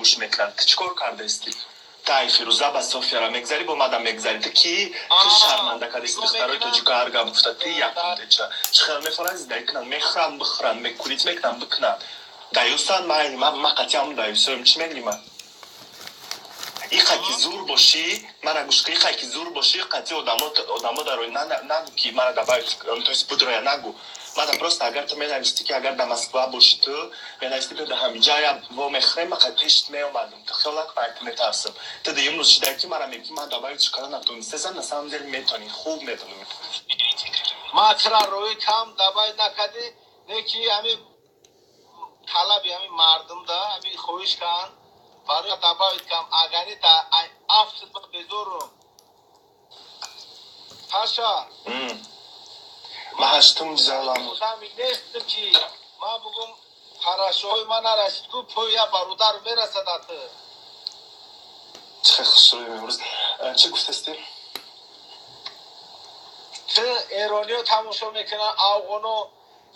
гӯш мекунанд. Ту чӣ кор кардаисти? Тай Фирӯза ба Софияра мегзарӣ, бо мадам мегзарӣ. Ту ки ту шарманда кардисти духтарои тоҷика, ҳар гап гуфта. Ту якумтеча чӣ хел мефоранд, зиндагӣ кунанд, мехӯранд, бихӯранд, мекурит мекунанд, бикунанд. Даюсан майли, ма қатъиам даюсоем, чӣ мегӯӣ ман? Иқа ки зур бошӣ, мара гӯш кун, иқа ки зур бошӣ, қатъи одамо дарои нагӯ, ки мара добавить, то есть будроя нагӯ. Мада просто агар ту менависти, ки агар дар Москва бошӣ, ту менависти, ки дар ҳамиҷая во мехӯрем, ма пешт меомадам. Ту хиёл накун, ай ту метарсам. Ту да имрӯз шидай, ки мара мегӣ, ман добавить карда натонистесам. На самом деле метонӣ, хуб медонам. Ма тра рои кам добавить накардӣ, не ки ҳами талаби ҳами мардумда ҳами хоҳиш кан барои добавить кам, агани да афт безорум, Паша. Ма ҳаштум взялам. Одами нестам, ки ман бугум харашоҳои ман нарасид ку, пои я бародар мерасад аты. Чӣ хушрӯем имрӯз! Чӣ гуфтасти? Ту эрониё тамошо мекунанд, афғоно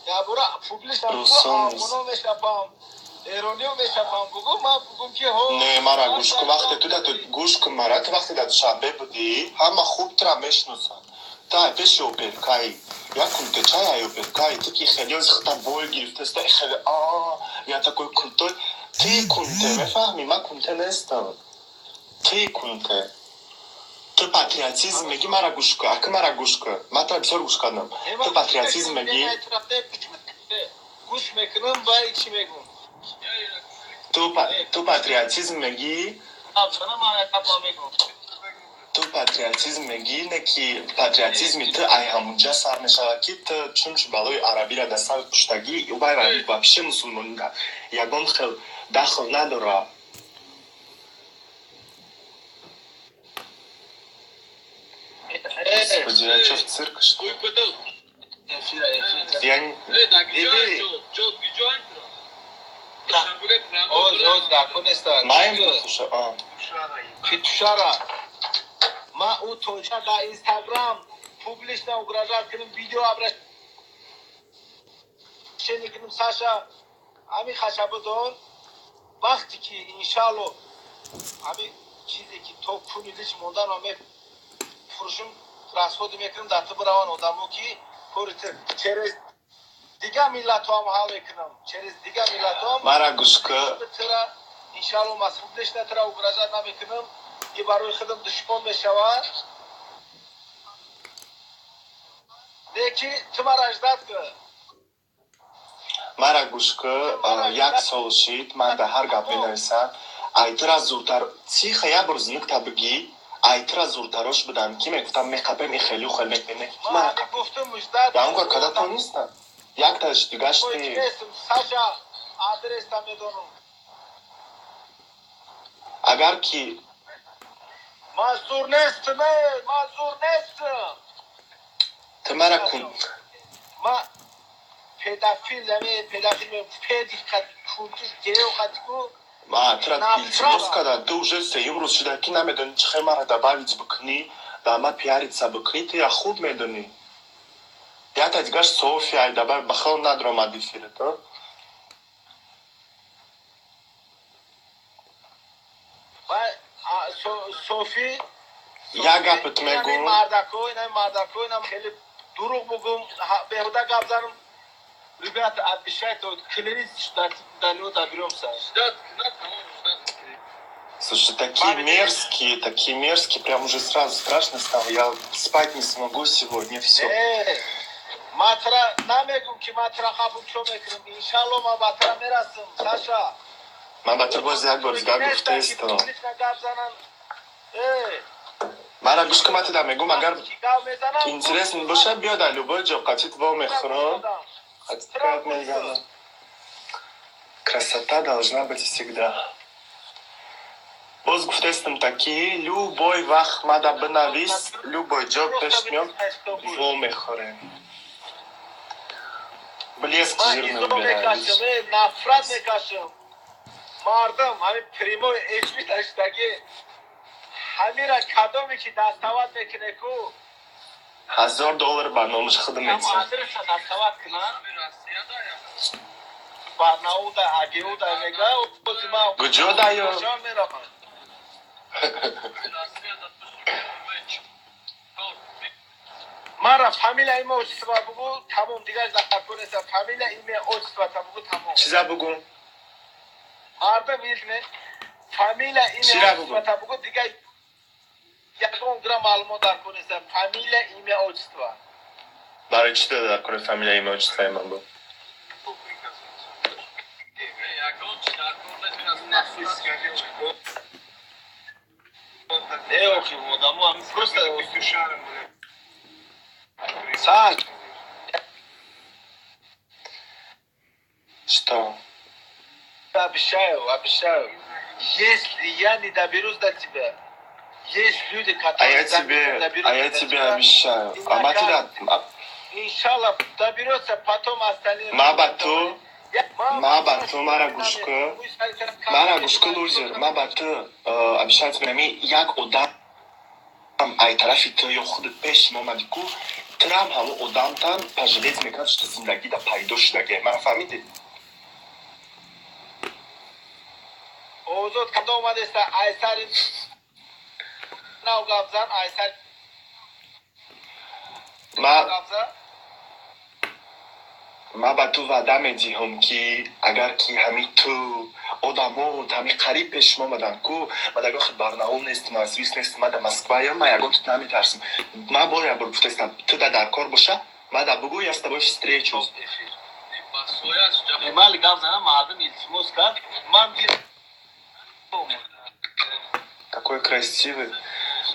ябура публично афғоно мешапам, эрониё мешапам, бугум, ман бугум ки ҳо. Не, мара гӯш кун, вақте ту да гӯш кун мара, ту вақте дар Душанбе будӣ, ҳама хуб тура мешиносанд. Та пеши оперкаи як кунтечай ай оперкаи ту, ки хеле ози хата бой гирифтаста, хеле а я такой крутой. Ти кунте, мефаҳмӣ? Ман кунте нестам, ти кунте. Ту патриотизм мегӣ, мара гӯш кун, ака, мара гӯш кун, ман тура бисёр гӯш кардам. Ту патриотизм мегӣ. Гӯш мекунам, баъд чӣ мегӯм? Ту патриотизм мегӣ. Ту патриотизм мегӣ, не ки патриотизми ту ай ҳамунҷа сар мешавад, ки ту чунчи балои арабиро дар сари пуштагӣ, вай вообще мусулмонӣ ягон хел дахл надорад. Господи, я что, в цирк, что ли? Я не. Маем петуша. Петушара. Ма ӯ тоҷа дар Инстаграм публично угрожать кунем, видео обращение кунем. Саша, ҳамин хашабудон, вақте ки иншалло ҳамин чизе ки то пули лич монданро мефурӯшум, расходы мекунем, дар ту бираван одамо, ки кори ту через дигар миллатҳоам ҳал мекунам, через дигар миллатҳоам. Мара гӯш кун. Тра иншалло мас публично тра угрожать намекунам, и барои худам душмон мешавад, леки ту мара ждать кун. Мара гӯш кун, як сол шид, ман дар ҳар гап менависам, айтра зуртар, тихо, як бор зинукта бигӣ, айтра зуртарош будам, ки мегуфтам, меқапем, и хелю хел мекунем. Ягон кор карда тонистам, якташ дигашти. Саша, адреста медонам. Агар ки Ман зур нестам, ман зур нестам. Ту мара кун. Ма педофил, ами педофил, педик кунтиш гео хатку. Ма тура илтимос кардам, ту уже сеюм рӯз шуда, ки намедонӣ чӣ хел мара добавить бикунӣ, ба ма пиариться бикунӣ. Ту я хуб медонӣ. Якта дигаш София добавить, ба хел надромад эфират. Софи. Як гапат мегӯм. Мардако, ина мардако, ина хеле дурӯғ бугум, беҳуда гап занам. Ребята, обещайте, вот клянитесь, что до него доберемся. Слушай, такие мерзкие, такие мерзкие, прям уже сразу страшно стало. Я спать не смогу сегодня, все. Матра намегум, ки матра қабул чо мекунам. Иншалло, ма батра мерасам, Саша. Ман ба ту боз як бор дигар гуфтаистам. Мара гӯш кун, ман туда мегӯм, агар интересно боша, биё, дар любой ҷо қатит во мехӯрам. Красота должна быть всегда. Боз гуфтаистам, таки любой вақт мада бинавис, любой ҷо пеш меём, во мехӯрем. Блеск жирный убираю. Нафрат мекашам. Мардум, ҳамин прямой эфир даштагӣ, ҳамира кадоме ки дастоват мекуне ку. 1000 доллар ба номаш худам метиҳам. Адреса дастоват кунанд. Барнауда, Агеуда мега, озима. Куҷо даю? Мара фамилия, имя, отчество бугу, тамом, дигар закон нест. Фамилия, имя, отчество бугу, тамом. Чиза бугум? Мардам илме. Фамилия, имя, отчество бугу, дигар ягон грамм маълумот дар кор нест. Фамилия, имя, отчество. Барои чӣ дар кори фамилия, имя, отчество ман бу? Не, охи, одамо просто Саш. Что? Обещаю, обещаю. Если я не доберусь до тебя, есть люди, которые... А я тебе обещаю. А мать Иншаллах, доберется, потом остальные... Ма ба ту, мара гӯш кун. Мара гӯш кун, лузер. Ма ба ту обещаю тебе, ми як одам ай тарафи ту ё худат пеш омади ку, трам ҳамо одамтан пожалеть мекунад, что зиндагида пайдо шудагӣ. Мара фаҳмидӣ? Озод када омадеста, айсари нав гапзан, айсари Ма ба ту ваъда медиҳам, ки агар ки ҳами ту одамо ҳами қариб пешим омадан ку, ма дар охир Барнаул нестам, Новосибирск нестам, ма дар Москваям, ма ягон тут наметарсам. Ма бор як бор гуфтаистам, ту да дар кор боша, ма да бугӯ, я с тобой встречусь. Эмали гап занам, мардум илтимос кард, ман Такой красивый.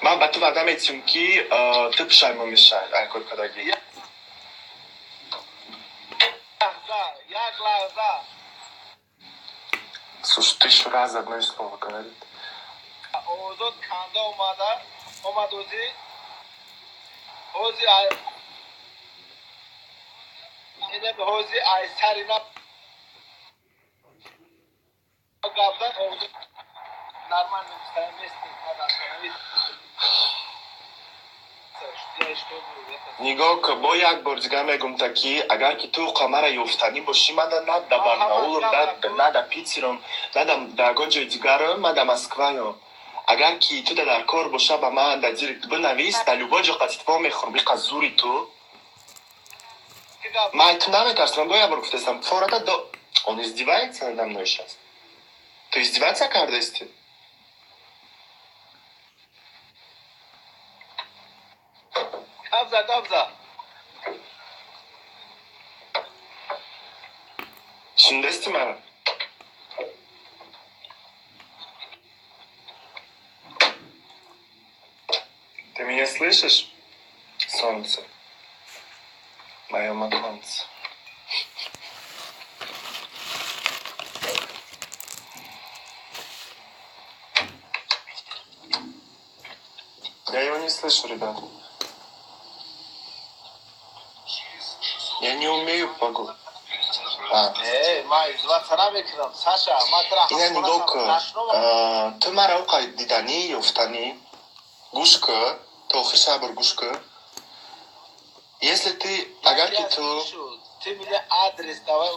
Ман ба ту ваъда медиҳам, ки ту пушаймон мешавӣ ай кор кардагӣ. Як лаҳза. Слушай, тысячу раз одно и слово говорит. Озод канда омада, омад ози. Ози ҳози ай сари на гапзан, нормально месте. Нигоҳ кун, бо як бор дигар мегум та ки агар ки ту қамара ёфтанӣ бошӣ, ман на да Барнаулам, на да Питерам, на да ягон ҷои дигарам, ман да Москваям. Агар ки ту да дар кор боша, ба ман да директ бинавис, дар любой ҷо қатитво мехӯрам, иқа зури ту. Ман ту наметарсам, бо як бор гуфтастам, фората до... Он издевается надо мной сейчас. Ты издеваться кардасти? Гапза, гапза. Шундасти мара? Ты меня слышишь? Солнце. Мое маконце. Я его не слышу, ребят. Я не умею погоду. Ина нигоҳ кун. Ту мара оқа диданӣ, ёфтанӣ. Гӯш кун. То охир сабр гӯш кун. Если ты, агар ки ту... Ты мне адрес давай.